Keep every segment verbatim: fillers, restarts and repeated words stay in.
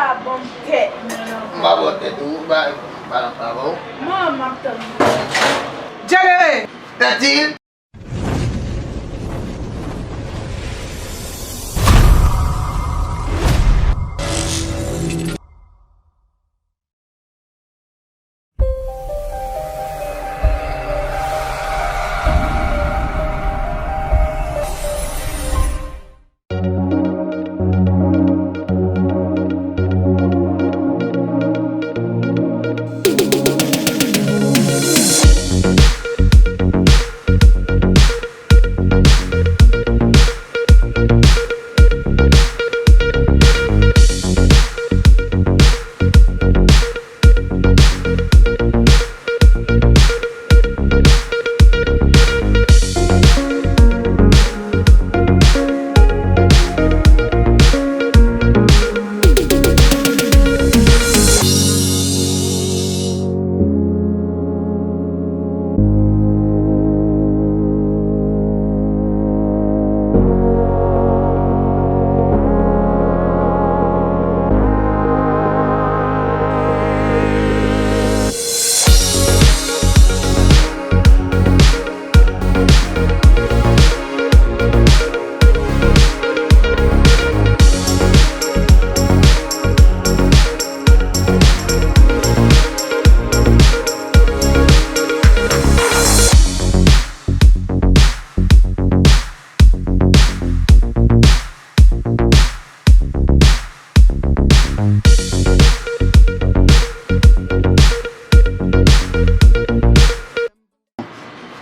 pa ban m tèt mwen ankò. M pa ba w tèt ou, ou pa, m pa nan pa ba w. Manman, m ap tann ou. Djenere! Tèt il!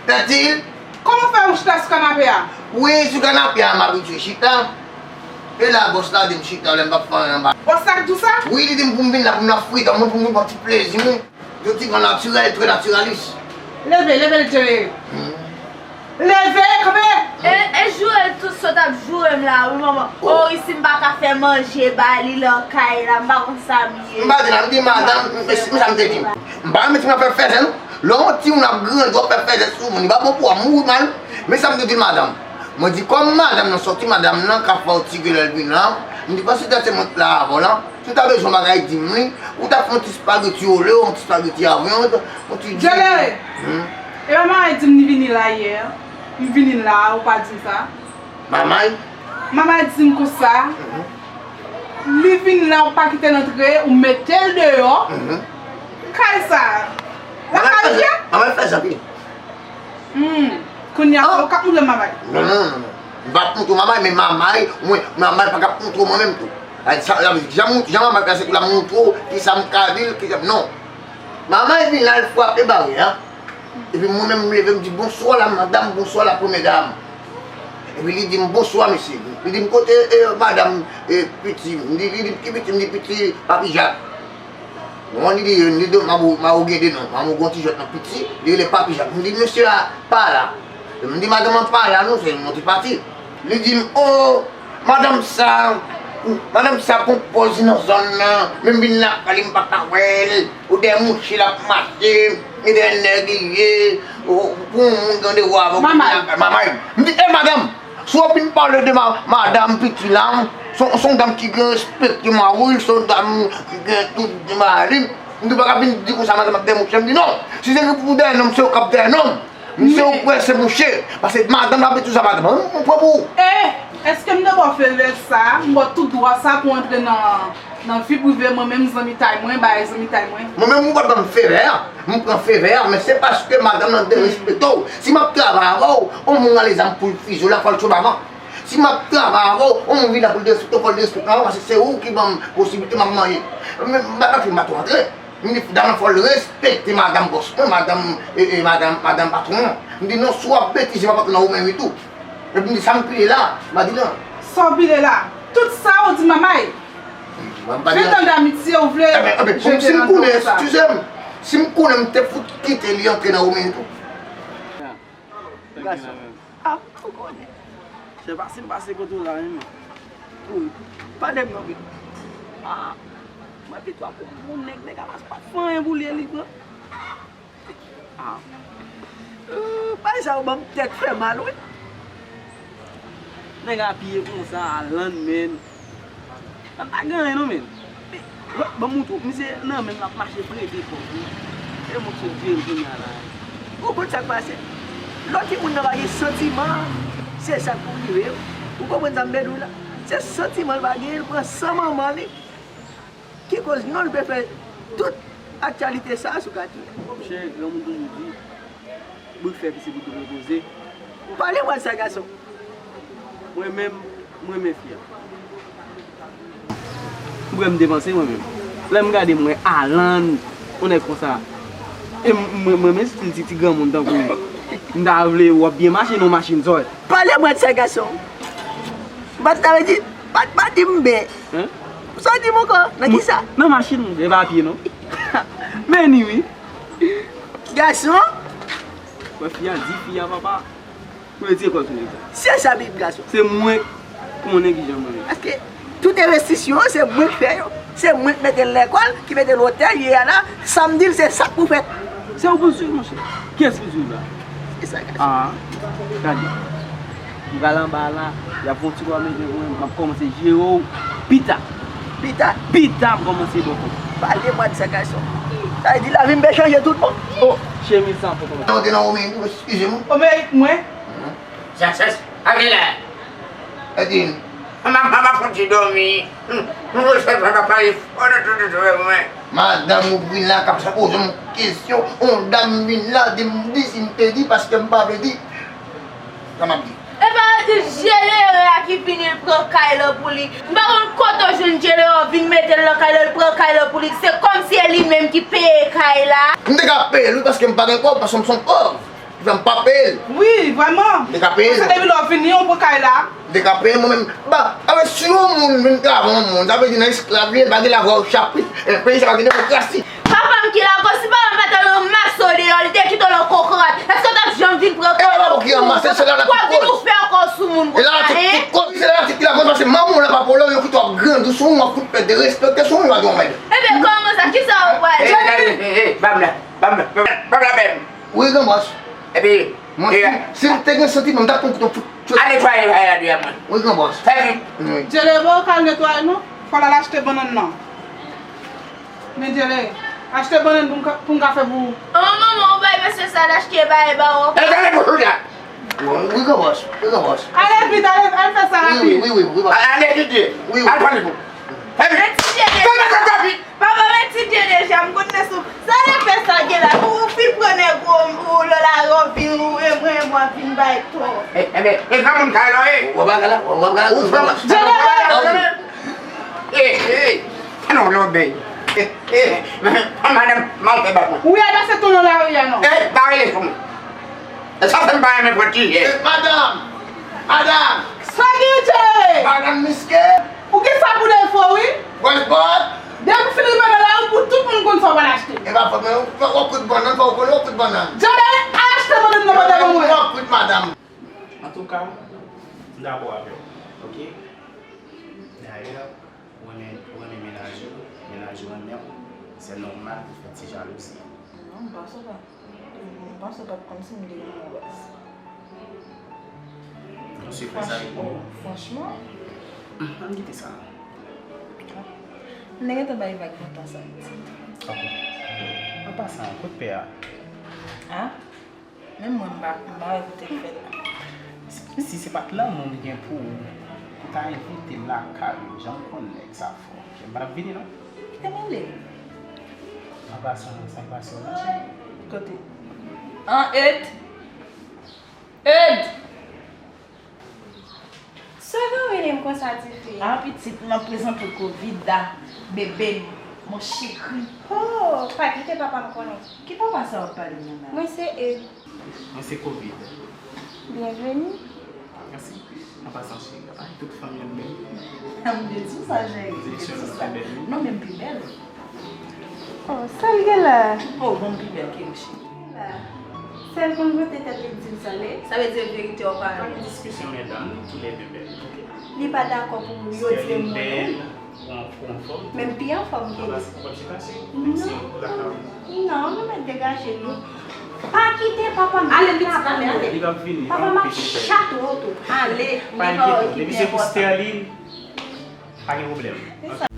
Tèt il! Kòman w fè ou chita sou kanape a? Wi, sou kanape a m abitye chita. E la bòs la di m chita lè m p ap fè anyen anba. Bòs la k di w sa? Wi, li di m pou m vin la pou m nan frit, mwen pou m vin pran ti plezi mwen. Yon ti van natirèl, trè natiralis. Leve, leve, Djenere. Hmm. Leve, kanpe! E, e joure l tou sot ap joure m la, wi, manman. Oh. Oh, isi m pa ka fè manje ba li nan kay la, m pa konn sa m ye. M pa di la, m di madanm, m, m, sa m te di. M pa renmen ti nafè fèzè, non. Lè yon timoun ap grandi, w ap fè fèzè sou moun, li pa bon pou w, ap mouri mal. Men sa m te di madanm. Mwen di, kòm madanm nan sòti, madanm nan ka fè w ti gè lè l vin la, m di, panse tèt se mwen k la avè w la. Si w ta bezwen bagay, di m li. Ou ta fè yon ti spageti olè, yon ti spageti a vyann, yon ti... Djenere! Hmm? E pa mama di m li vini la yè. M vini la, ou pa di m sa. Mamay? Mama di m konsa. Mhm. Li vini la, ou pa kite l antre, ou mete l deyò. Mhm. Kay sa. Lakay li ye? Mamay fè sa pi. Hmm. Kounye a, oh, ou k ap montre mamay. Non, non, non, non. M p ap montre mamay, men mamay, mwen, mamay pa k ap montre mwen menm tou. Ay, sa, sa vle di, jan, jan manman plase pou l ap montre w kisa m ka di l, kisa, non. Manman vin la, l frape barè a. Epi mwen menm, m leve, m di, bonswa la, madanm, bonswa, la premyè dam. Epi li di m, bonswa, mesye. Li di m, kote, e, madanm, e, Piti? M di, li di m, ki Piti? M di, Piti, Papi Jak. Bon, li di, li di, Mamo, Mamo gen de non. Mamo gon ti jwèt nan Piti, li rele Papi Jak. M di, mesye a pa la. M di, madanm an pa la, non, se yon ti pati. Li di m, o, madanm sa, madanm sa gon pòz nan zòn nan, men m vin lakay li, m pa ka wè l, ou dèyè mouche l ap mache, li dèyè nèg li ye, ou, pou yon moun gen de wè avè w, mamay. Mamay. M di, e, madanm, si w ap vin pale de ma-, madanm Piti la, se, se yon dam ki gen respè, ki mari l, se yon dam ki gen tout mari l. M di, ou pa ka vin di konsa, madanm ap dèyè mouche. M di, non, si se pou dèyè nonm, se ou k ap dèyè nonm. Misye, ou prese mouche, paske madanm la ap di tout sa madanm. Ou, ou pran pou ou. E, èske m te ba w favè sa, m ba w tout dwa sa pou antre nan, nan vi prive mwen menm, zanmitay mwen, bay zanmitay mwen? Mwen menm, ou pa ban m favè a, m pran favè a, men se paske madanm nan derespekte w. Si m ap travay avè w, yon moun rale zam pou l fize w la, fò l tchwe m avan. Si m ap travay avè w, yon moun vin la pou l derespekte w, fò l derespekte w avan, paske se ou ki ban m posiblite m ap manyen. Men, m pa t antre, m pa tou antre. M di, dam nan fò l respekte madanm bòs mwen, madanm, e, e, madanm, madanm patwon an. M di, non, si w ap betize, m ap antre nan ou menm tou. Epi m di, sa m pile la, m pa di non. Sa w pile la? Tout sa ou di manmay? M pa di non. Gentan damitye ou vle jete nan do sa. Enben, enben, si m konnen, eskize m, si m konnen m te fout kite li antre nan ou menm tou. Gason. A, ou konnen. Se pase m pase kote w la, wi, men. Wi. Pale m non, wi. A, mwen pito ap yon nèg, nèg a pa fè anyen pou li, li pran. A. Euh, bagay sa yo ban m tèt fè mal, wi. Nèg apiye konsa, al lann, men. Mwen pa gen anyen, non, men. Ban m montre w, misye nan men l ap mache prete pòv wi. E mwen ki dye l kounye a la. Ou konn sa k pase? Lè timoun nan pa gen santiman, se sa k pou rive yo. Ou konprann sa m vle di w la? Se santiman l pa genyen, l pran san manman li. Ki koz non l pe fè tout aktyalite sa sou katye. Monchè, granmoun toujou di, brik fè pitit li pou repoze. Pale mwen de sa, gason. Mwen menm, mwen renmen fi a. M kwè m depanse mwen menm. Lè m gade m wè Alan, yon nèg konsa. E m, mwen, mwen renmen stil ti, ti granmoun tankou li. M ta vle w ap byen mache nan yon machin zòy. Pale mwen de sa, gason. Bat ta vle di, bat pa di m ben. Hein? Sa w di m ankò? Nan ki sa? Nan machin, e pa pye non. Men ni wi. Gason? Wè fi a, di fi a papa. Pou yo tire kòb sou nèg sa. Se sa, bib gason. Se mwen k konnen kijan mwen ye. Paske tout envestisyon, se mwen k fè yo. Se mwen k mete l lekòl, ki mete l otèl, ye a la. Sa m di l, se sa k pou fèt. Se ou pou swiv, monchè. Kiyès pou swiv la? Se sa, gason. Ah, gade. M pral anba la, y ap fè yon ti kòb mete pou mwen, m ap kòmanse jere w pita. Pita? Pita, m kòmanse bò kòb. Pale mwen de sa, gason. Sa vle di lavi m pe chanje tout bon. Oh, chemiz sa ankò kòmanse. Tande nan Romeo, eskize m. Romeo, mwen? Sa, sa, sa, ale la. Edin. Mama, mama, fon ti dòmi. Hmm, hmm, sa, sa, sa, pale fò nan tout, tout, tout, mwen. Madanm ou vin la k ap poze m kesyon. On dam vin la, di m, di si m te di, paske m pa vle di. Sa m ap di. E pa di Djelere a ki vini l pran kay la pou li. M pa konn kote w jwenn Djelere vin mete l nan kay la, l pran kay la pou li. Se kòmsi e li menm ki peye kay la. M te ka peye l wi, paske m pa gen kòb, paske m se yon pòv. Ki fè m pa peye l. Wi, vrèman. M te ka peye l. Paske depi lè w vini, w pran kay la. M te ka peye mwen menm. Ba, avè si yon moun vin travay yon moun, sa vle di nan esklav li ye, l pa gen lavwa o chapit. E peyi sa pa gen demokrasi. Papa m ki lakòz, si papa m pa t al ranmase w deyò, li te kite w nan kokorat. Èske w t ap janm vin pran kay la pou ou? Pou w vin ouvè kò w sou moun konsa, hein? E la tout, tout kòz, se la tout ki lakòz, paske manman w la pa pou w, yo kite w ap grandi sou moun, w ap fout pèdi respè sou moun, w pa gen yon mèd. Ebyen, kòman sa? Kisa w pral di? Hey, hey, hey, hey, ba m la, ba m la, ba m la, ba m la, ba m la. Wi, gran bòs. Epi, monchè, si m te gen santiman, m t ap pran kout yon fout. Al netwaye kay la deyò mwen. Wi, gran bòs. Fè vit. Wi. Djelere, pa w ka al netwaye non. Fò l al achte bannann nan. Men Djelere, achte bannann pou m ka, pou m ka fè pou ou. An, manman, ou bay mesye sa l achte bagay ba w. E, tande pou chita. Wi, gran bòs. Wi, gran bòs. Ale vit, ale, al fè sa rapid. Wi, wi, wi, wi, wi. Al etidye. Wi, wi. Al pran li pou. Fè vit. Etidye deja. Fè vit, fè vit. Papa m etidye deja, m konn nan sou. Sa l ap fè sa gen la, ou fin pran nèg ou, ou lè la, ou vin, ou e mwen, e mwen vin bay tò. E, e, e, e granmoun kay la, e. W ap gala, w ap gala, ou fè m. Djelere! E, e, e, non, non, ben. E, e, madanm, m ap fè bat mwen. Ou al pase tou nan lari a, non? E, pa rele sou mwen. E sa fè m pa renmen pran ti jèn. E, madanm! Madanm! Sa gen, Djelere? Madanm Miske! Ou gen sa pou defo, wi. Wèl bòd. Depi w fin rive nan lari, pou tout moun konn sa w pral achte. E pa fòt mwen, fò w kout bannann, fò w konnen w kout bannann. Djelere, al achte bannann nan pantalon mwen. Fò w kout madanm. Antouka, m dakò avè w, oke? Dayè, ou renmen, ou renmen mennaj ou, mennaj ou renmen w, se nòmal pou fè ti jalouzi. Non, m pa sou sa. M panse w pa t konn si m te renmen w baz. Misye fè sa pou ou? Franchman. Ann kite sa. M te gentan bay vag lontan sa, pitit. Ok. An pasan, kote pè a? A? Menm mwen, m pa, m pa wè kote l fèt la. Si, si se pa t lanmou m gen pou ou, ou ta envite m lakay ou, jan m konn nèg sa fò. M pa t ap vini, non. Kite m ale. An pasan, sa k pase w la, cheri? Kote? An, Ed! Ed! Sa w gen w rele m konsa, tifi? A, pitit, m ap prezante w Covida, bebe m, mon chéri. Oh, pa kite papa m konnen. Ki papa sa w ap pale m nan la? Mwen se Ed. Mwen se Covid. Byenveni. Mèsi. An pasan, cheri, pa tout fanmi an bèl. M te di w sa, cheri. Direksyon nou pi bèl, wi. Non, men m pi bèl. Oh, sa l gen la? Oh, bon, m pi bèl ke ou, cheri. La. Sèl konn vote tèt li di l sa l ye. Sa vle di verite w pa gen diskisyon. Mesdames, tous les deux belles. Li pa dakò pou yo di l mwen. Sterling bèl, ou an, ou anfòm? Men m pi anfòm ke li. An plas pou w ap chita, cheri? Non, non, nou mèt degaje nou. Pa kite papa m. Ale, pitit, ale, ale. Li p ap vini. Papa m ap chate w tou. Ale, li pa okipe pòt la. Pa enkyete w. Depi se pou Sterling, pa gen pwoblèm. Se sa.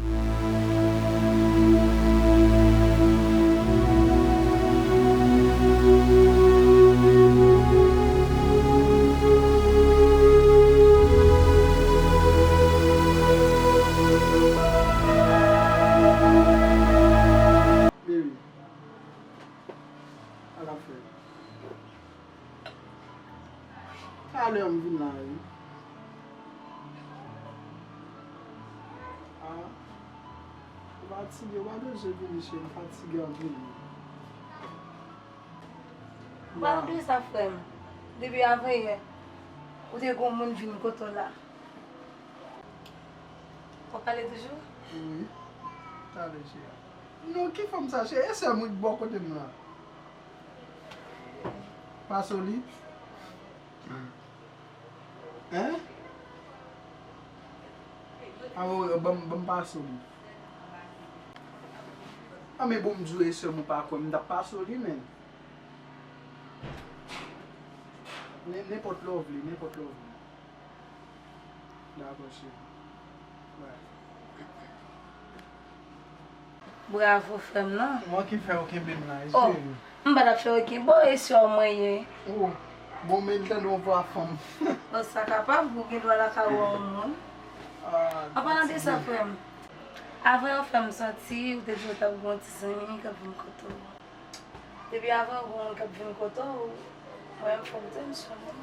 Lè m vin la, wi. Ah, ou fatige, ou pa bezwen vini, cheri, m fatige anpil. Ou pa bliye sa, frè m. Depi avanyè, ou te gen yon moun vin kote w la. W ap pale toujou? Wi. Talè, cheri. Non, ki fanm sa, cheri? E sè m wi k bò kote m la. Pase w li. Hein? Ah, wi, wi, ban m, ban m pase w li. Ah, men bon, m di w, e sè m ou pa kwè m, m t ap pase w li, men. Nen-, nenpòt lè w vle, nenpòt lè w vle. Dakò, cheri. Bye. Bravo, frè m nan. Mwen ki fè w kenbe m la, oh, cheri. M pa t ap fè w kenbe w, e sè w mwen ye. Oh, bon, men m tande yon vwa fanm. Oh, sa kapab, ou gen dwa lakay ou a yon moun. Ah, an palan de sa, frè m, avan yo fè m santi, ou te di w t ap gen yon ti zanmi k ap vin kote w. Depi avan, gon moun k ap vin kote w, mwen menm, fò m te m sou moun.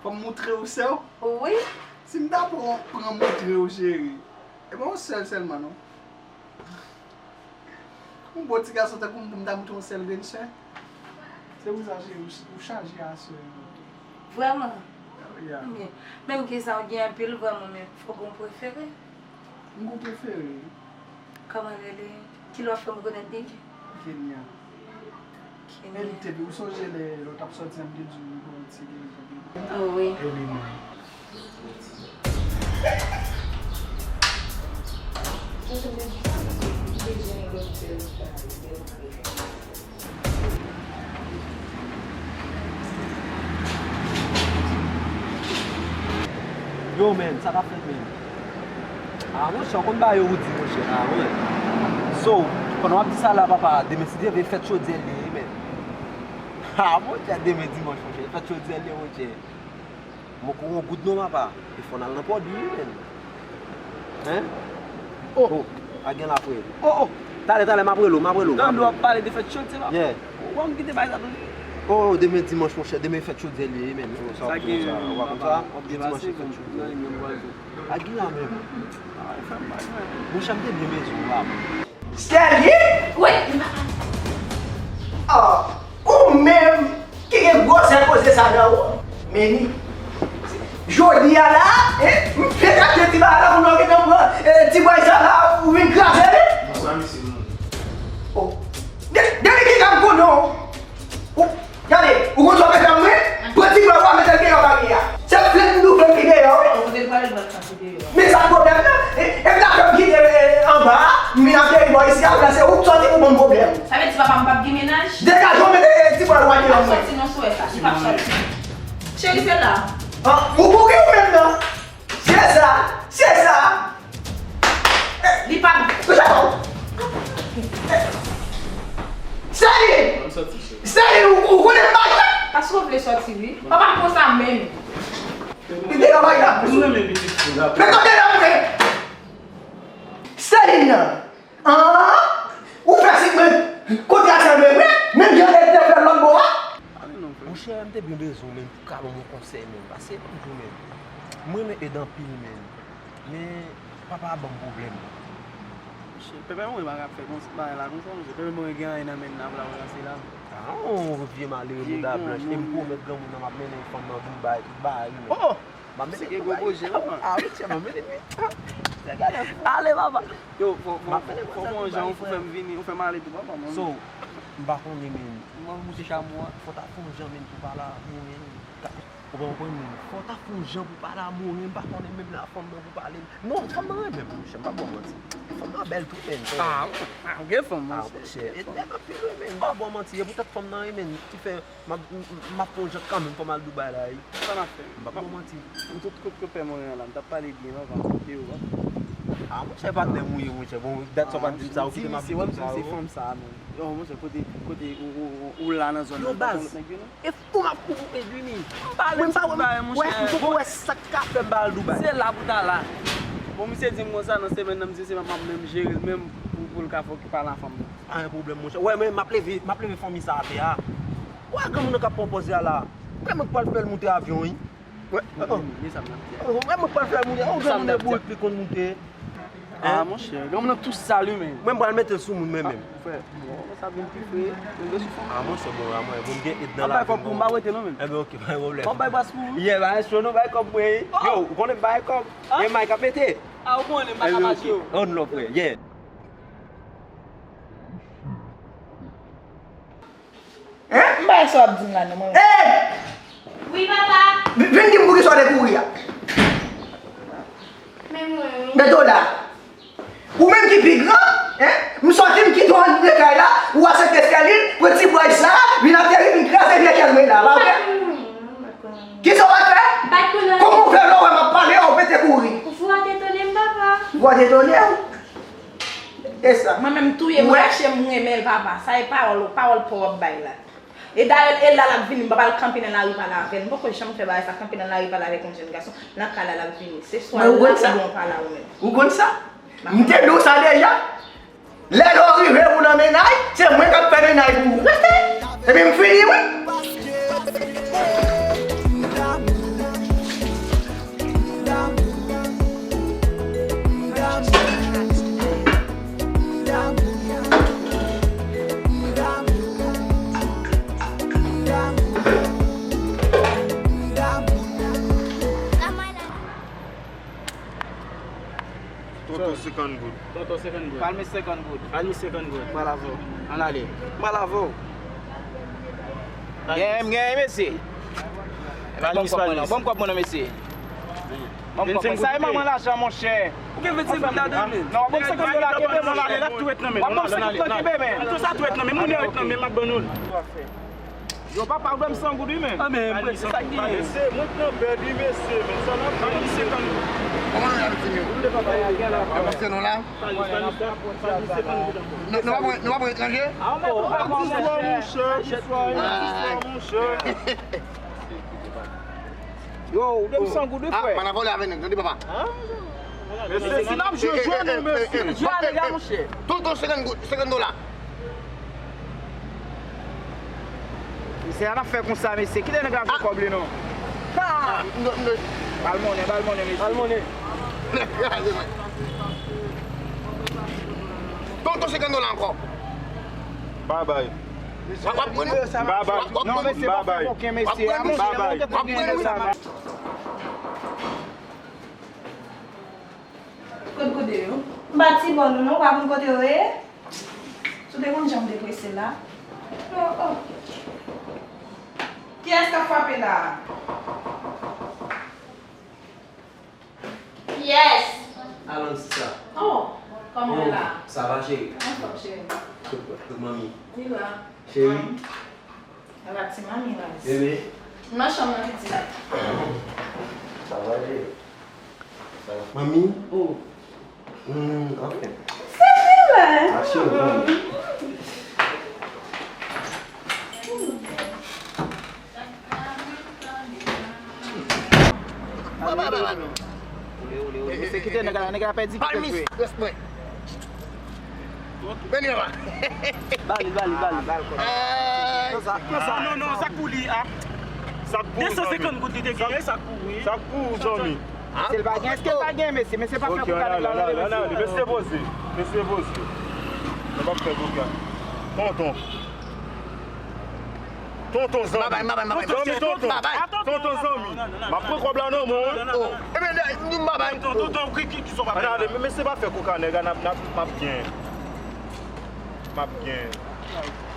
Fò m moutre w sè w? Wi. Si m ta pran, pran moutre w, cheri. E pa yon sèl sèlman, non. Yon bon ti gason tankou m pou m ta moutre yon sèl grenn sè. Se pou sa, cheri, ou, ou chaje a sè. Vrèman? Yeah. Byen. Menm ke sa, ou gen anpil vrèman, men fò gon prefere. M gon prefere. Kòman rele? Kilè w ap fè m konèt li? Kenya. Kenya. Epi, ou sonje lè, lè w t ap sòti an, m te di w, wi, bon, ti gen, gen, gen. Oh, wi. E li menm. Yo, men, sa t ap fèt, men. Ah, monchè, w konn bagay yo ou di, monchè. Ah, wi. So, pandan w ap di sa la, papa, demen, si Dye vle, fèt chodyè l ye, men. Ah, monchè, demen dimanch, monchè, fèt chodyè l ye, monchè. Mwen ko yon goud non, papa. E fò n al nan pòdi, wi, men. Hein? Oh. Oh, a gen la, frè. Oh, oh. Talè, talè, m ap rele w, m ap rele w. Tande w ap pale de fèt chodyè, papa. Yeah. Ou pa m kite bay sa tou. Oh, demen dimanch, monchè, demen fèt chodyè l ye, men. Sa gen, papa, w ap depase, bon, nan li menm vwazen. A gen la menm. Ah, ou fè m mal, men. Monchè, m te byen bezwen w la. Sèlin? Wi. Ah, ou menm ki gen gwosè koze sa nan ou. Men ni. Jodi a la, hein, m fèk achte ti bagay la pou nou gentan pran, eh, ti bway sa la, ou vin kraze li. Bonswa, mesye moun. Oh. De, depi ki kan m konnen w? Ou, gade, ou konn sa w fè dam mwen? Pran ti bway ou a, mete l deyò bagay a. Se flenm nou flenm ki deyò, wi. Ou te pale dwat sa ki deyò. Men sa pwoblèm nan? E, e m ta fè m kite, e, anba a, m vin ateri bò isi a, la se ou k sòti pou ban m pwoblèm. Sa vle di papa m p ap gen mennaj? Degaje w, mete, e, ti bway ou a deyò mwen. Sòti nan swè sa, li p ap sòti. Cheri, se la. Ah, ou bouke ou menm nan? Se sa, se sa. Li pa. Sèlin! Sèlin, ou, ou konnen m pa jwe? Paske w vle sòti, wi. Papa m konsa menm. Li te nan bagay la. M renmen pitit fi la. Men kote l ap mwen? Sèlin nan. Ah! Ou fè si mwen kote a sèl mwen vre, menm jan e te fè lòt bò a. Monchè, m te byen bezwen w, men, pou ka ban mwen konsèy, men. Paske, m di w, men, mwen renmen Ed anpil, men. Men, papa a ban m pwoblèm. Monchè, pèpè mwen pa ka fè konsa, bagay la konsa, monchè. Pèpè mwen gen anyen nan men l la pou l ap ranse la. Ah, yon vye malere mouda blanch. E m pwomèt granmoun nan m ap mennen fanm nan Dubai, tout bagay, wi, men. Oh! M ap mennen Dubai. Se gen gwo pwojè, wi, man. Ah, wi, chè, m ap mennen, wi. Ah, gade. Ale, papa. Yo, fò, fò, fò, fò fè yon jan, ou fè m vini, ou fè m ale tou, papa, man. So, m pa konnen, men. Mwen, mouche chamou a. Fò ta fè yon jan, men, pou pale a Moren. Ou pa konprann, men. Fò ta fè yon jan pou pale a Moren, m pa konnen menm la fanm nan pou pale. Non, fanm nan renmen m, monchè, m p ap ba w manti. Fanm nan bèl tou, men. Ah, ou gen fanm, monchè. Ah, monchè, e bèl anpil, wi, men. M p ap ba w manti, e poutèt fanm nan, wi, men, ki fè M ap, m, m, m ap fè yon jan kanmenm, fò m al Dubai la, wi. Sa n ap fè? M p ap ba w manti. M tout kote pè mwen an la, m t ap pale byen, papa, m kite yo, papa. Ah, monchè, patnè m ou ye, monchè. Bon, dat sa w pa t di m sa, ou kite m ap di m sa, se fanm sa, men. Yo, monchè, kote, kote ou, ou, ou, ou la nan zòn nan, ou pa konn lòt nèg yo, non? E fou m ap kouri Edwini. M pa ale Dubai, monchè. Mwen, m pa wè, m poko wè sa k ka fè m pa al Dubai. Se la pou ta la. Bon, misye di m konsa, nan semèn nan, misye se m ap menm jere l menm pou, pou l ka fè okipe a la fanm nan. Pa gen pwoblèm, monchè. Wè, men m ap leve, m ap leve fanmi sa atè a. Wè, granmoun nan k ap pran pòz li a la. Mwen, mwen pral fè l moute avyon, wi. Wè, oh, men sa m ap di a. Oh, mwen, mwen pral fè l moute. Oh, sa m ap di a. Bourik li konn moute. Ah, monchè, granmoun nan tou sal wi, men. Mwen, m pral mete l sou moun, mwen menm. Frè, bon, sa vin pi fre. Mwen gen soufrans. Ah, monchè, bon, ah, mwen, bon, m gen ed nan lavi m. Bay kòb pou m, m pa rete non, men. Enben, ok, pa gen pwoblèm. Bon, bay bas pou ou. Yeah, bay cho nou, bay kòb mwen, wi. Yo, ou konnen bay kòb. E Mike ap mete. Ah, ou konnen, m pa ka mache yo. On love, frè, yeah. Hein? M pa wè sa w ap di m la non, mwen. Hey! Wi, papa. Vin di m poukisa w te kouri a. Men mwen, wi. Men Dola. Ou menm ki pi gran, hein? M sòti m kite w anndan kay la, ou al Sent Estèlin, pran ti bway sa, vin ateri, vin kraze vye kè mwen la, pa vre? Kisa w pa t fè? Kòman w fè lè w wè m ap pale a, w pete kouri? Ou fou a te etone m, papa. Ou a te etone w? E sa. Mwen menm touye m rache m renmen l papa. Sa e pawòl, pawòl pa w ap bay la. E dayè e la l ap vini, m pa pral kanpe nan lari pale avè l. M poko janm fè bagay sa, kanpe nan lari pale avèk yon jèn gason. Nan kay la l ap vini. Se swa la ou byen pale a ou menm. Ou konn sa? M te di w sa deja. Lè lè w rive pou nan mennaj, se mwen k ap fè mennaj pou ou. Epi m fini wi. Tonton senkant goud. Tonton senkant goud. Palmis senkant goud. Palmis senkant goud. Pral avè w. Ann ale. Pral avè w. Genyen, genyen, mesye. Ban m kòb mwen non, ban m kòb mwen non, mesye. Ban m kòb mwen. Sa e manman lajan, monchè. Ou gen vennsenk goud ladan l, men. Non, ban m senkant dola, kenbe, men. W ap ban m senkant dola, kenbe, men. Tout sa tou ret nan men, moun yo ret nan men, m ap ban nou l. Yo, papa, ou ban m san goud, wi, men. Ah, men, mwen, se sa k genyen. Mesye, mwen pran bèl, wi, mesye, men. Sa n ap fè, wi, senkant goud. Kòman nou ye, pitit yo? Yo, mesye, nou la? Nou, nou pa pran, nou pa pran etranje? Ah, men, ou pa pran, monchè. Bonswa, monchè. Yo, ou ban m san goud, wi, frè. Ah, pa nan vòlè avè nèg, tande, papa. Mesye, si n ap jwe, jwe nou, mesye. Jwe a nèg la, monchè. Tonton, senkant goud, senkant dola. Mesye, sa n ap fè konsa, mesye. Kite nèg la jwe kòb li non. Ba l monnen, ba l monnen, mesye. Ba l monnen. Tonton, senkant dola ankò. Babay. W ap, w ap pran nou? Babay. W ap, w ap pran nou? Non, mesye, pa fè koken, mesye. W ap pran nou? Babay. W ap pran nou? Kot gode yo? M pa ti bò nou non, ou pa konn kote yo ye? Si w te konn jan m deprese la. Oh, oh. Kiyès k ap frape la a? Kiyès? Alon, sista. Oh, kòman w ye la? Sa va, cheri? Anfòm, cheri. Kot, kot manmi? Li la. Cheri? Ala ti manmi la. Bebe. Nan chanm nan pitit. Sa va, bebe? Sa va. Manmi? Oh. Hmm, ok. Se li la. Mache, bon. Ole, ole, ole, ole. Mesye, kite nèg la, nèg la pèdi, kite l jwe. Palmis, rès mwen. Vini la. Ba li, ba li, ba li. Ay. Pran sa, pran sa. Non, non, sa k pou li a. Sa k pou ou, zanmi. De san senkant goud li te genyen, sa k pou ou, wi. Sa k pou ou, zanmi. Se l pa gen, èske l pa gen, mesye? Mesye pa fè koka nèg la, non, mesye. Mesye poze, mesye poze. Nou p ap fè koka. Tonton. Tonton, zanmi. Babay, babay, babay. Zanmi, tonton. Babay. Tonton, zanmi. M ap pran kòb la nan men w. Oh. Ebyen, nou babay. Tonton, tonton, ki, ki, ki son babay la? Gade, men, mesye pa fè koka nèg la, n ap, n ap, m ap gen. M ap gen.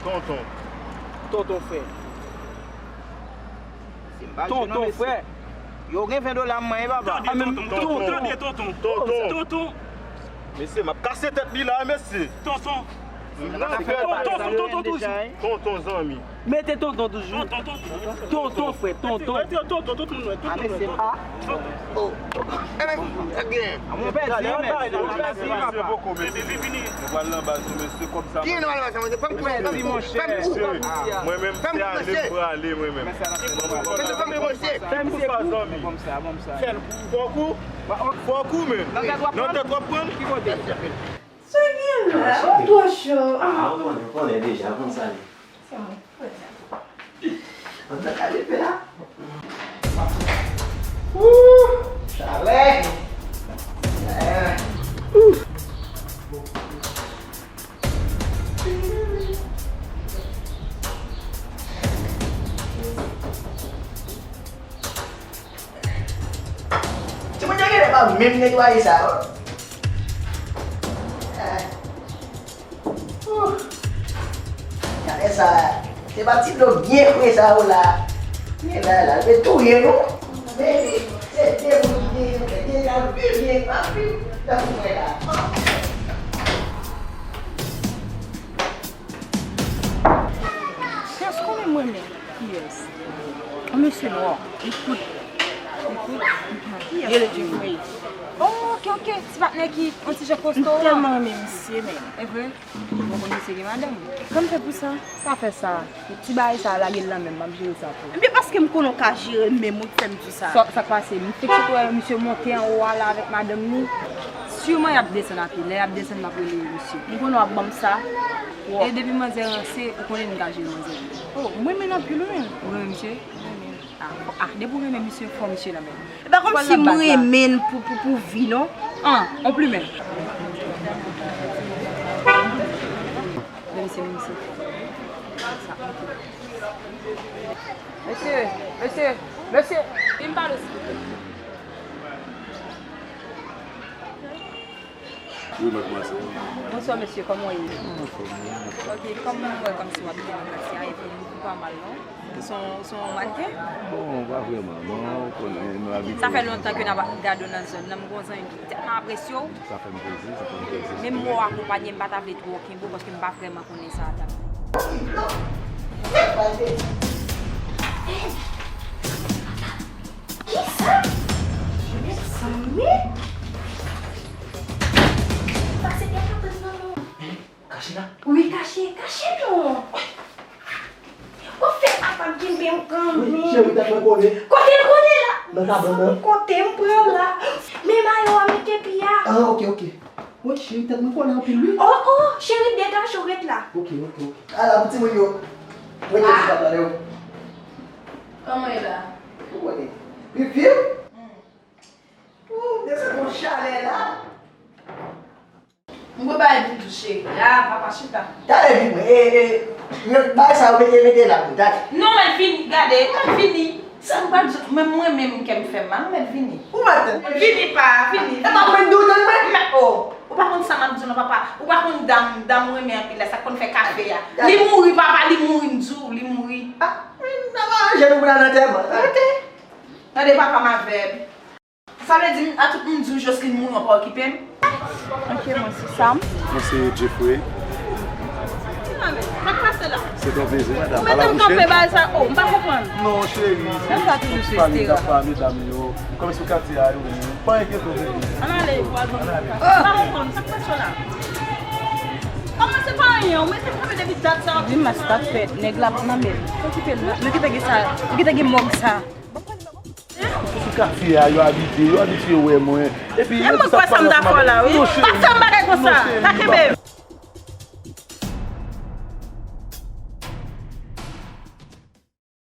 Tonton. Tonton, frè. Tonton, frè. Yo gen ven dola mwen, papa. Tande, tonton, tande, tonton. Tonton. Tonton. Mesye, m ap kase tèt li la, mesye. Tonton. Tonton, tonton, tonton toujou. Tonton, zanmi. Mete tonton toujou. Tonton, tonton. Tonton, frè, tonton. Mete tonton, tonton, tout moun wè, tout moun wè. Tonton. Oh. Ebyen, sa k genyen? A, mwen pèdi, mwen pèdi, mwen pèdi, papa. Vini, vini. Nou pral nan baz nou, mesye, kòb sa. Ki nou pral nan baz sa, mwen, fè m kou, fè m kou, fè m kou. Mwen menm, se ale m prale, mwen menm. Mesye, fè m kou, mesye. Fè m kou, zanmi. Fè l kou. Fò kou, men. Nan tèt w ap pran l? Ki kote? Sa gen la? Ou twò cho. Ah, ou konnen, ou konnen deja, konn sa li. Se mwen. Ann nan kale fè a. Ooh, chalè. Eh. Timoun yo genlè pa menm netwaye sa yo. Eh. Ooh. Gade sa. Se pa ti dlo byen fre sa yo la. Men la, la, se touye nou. Men se de moun ki te, te, te, te, anpil, byen, anpil, tankou mwen la. Kiyès konnen mwen menm? Kiyès? Yon mesye nwa. Li kout. Li kout? Kiyès? Rele Jeffrey. Oh, ok, ok. Ti patnè ki yon ti jan kosto a. M tèlman renmen misye, men. E vre? Ou konn misye gen madanm? Kòman fè pou sa? Pa fè sa. Ti bagay sa a, lage l nan men m, m ap jere sa pou ou. Ebyen, paske m konnen w ka jere l, men m wi k fè m di sa. Sa, sa k pase? M fenk sot wè misye monte anwo a la avèk madanm li. Siman y ap desann apre. Lè y ap desann, m ap rele misye. M konnen w ap ban m sa. E depi manzè ranse, ou konnen m ka jere manzè byen. Oh, m renmen l anpil, wi. Ou renmen misye? M renmen l. Ah, ah, depi w renmen misye, fò misye nan men w. E pa kòmsi m renmen l pou, pou, pou vi, non. Ah, on plimen. Men misye, men misye. Sa, ok. Mesye, mesye, mesye. Vin pale, silvouplè. Wi, madmwazèl. Bonswa, mesye, kòman w ye? Mwen anfòm, wi, mwen anfòm. Ok, kòm mwen wè kòmsi w abite nan katye a, epi ou pa mal, non? Ou se yon, ou se yon mannequin? Bon, pa vrèman, non, ou konnen, nou abitye. Sa fè lontan ke n ap gade w nan zòn nan, m gen yon zanmi m ki tèlman apresye w. Sa fè m plezi, sa fè m plezi. Menm mwen w akonpaye, m pa ta vle twò kenbe w, paske m pa vrèman konnen sa a. Kisa? Mezanmi! Pase dèyè kabann nan non. Kache la? Wi, kache, kache non. Ou fè apa m kenbe m kanmenm. Wi, cheri, tèt mwen kole. Kote l kole la? Nan kabann nan. Kote m pran la? Men mayo a, men kepi a. Ah, ok, ok. Wi, cheri, tèt mwen kole anpil, wi. Oh, oh, cheri, degaje w, ret la. Ok, ok, ok. Ala pou timoun yo. Mwen te di papa yo. Kòman e la? Ou konnen. Pi viv? Ou desann yon chalè la. M gon bagay pou di w, cheri. A, papa, chita. Talè vin mwen. E, e, yo, bagay sa yo mete, mete la pou talè. Non, mèt vini, gade, mèt vini. Sa m pral di w, men mwen menm kè m fè m mal, mèt vini. Ou mèt. Vini pa, vini. E pa mwen di w tann mwen? Mèt, oh, ou pa konn sa m ap di w non, papa. Ou pa konn dam, dam mwen renmen anpil la, sa k konn fè kafe a. Li mouri, papa, li mouri, m di w, li mouri. Ah, men n ap aranje nou pou n al antèman. Gade. Gade papa m avè m. Sa vle di, a tout moun di w Jocelyn mouri, w pa okipe m? Ok, mwen se Sam. Mwen se Jeffrey. Sa k pase la? Se yon plezi, madanm. Ou mete m kanpe bagay sa, oh, m pa konprann. Non, cheri, se pale, n ap pale, dam yo. Kòm sou katye a, yo, pa enkyete w, bebe. Ann ale, vwazin. M pa konprann, sa k pase la? Kòman se pa anyen, ou mete m kanpe depi dat sa. Di m sa k fèt, nèg la nan men. Okipe l, nou gentan gen sa, nou gentan gen mòg sa. Sou katye a, yo abitye, yo abitye wè mwen. Epi, yo di sa k pale ansanm avèk mwen. Non, cheri. Pa fè m bagay konsa. Pa kenbe m.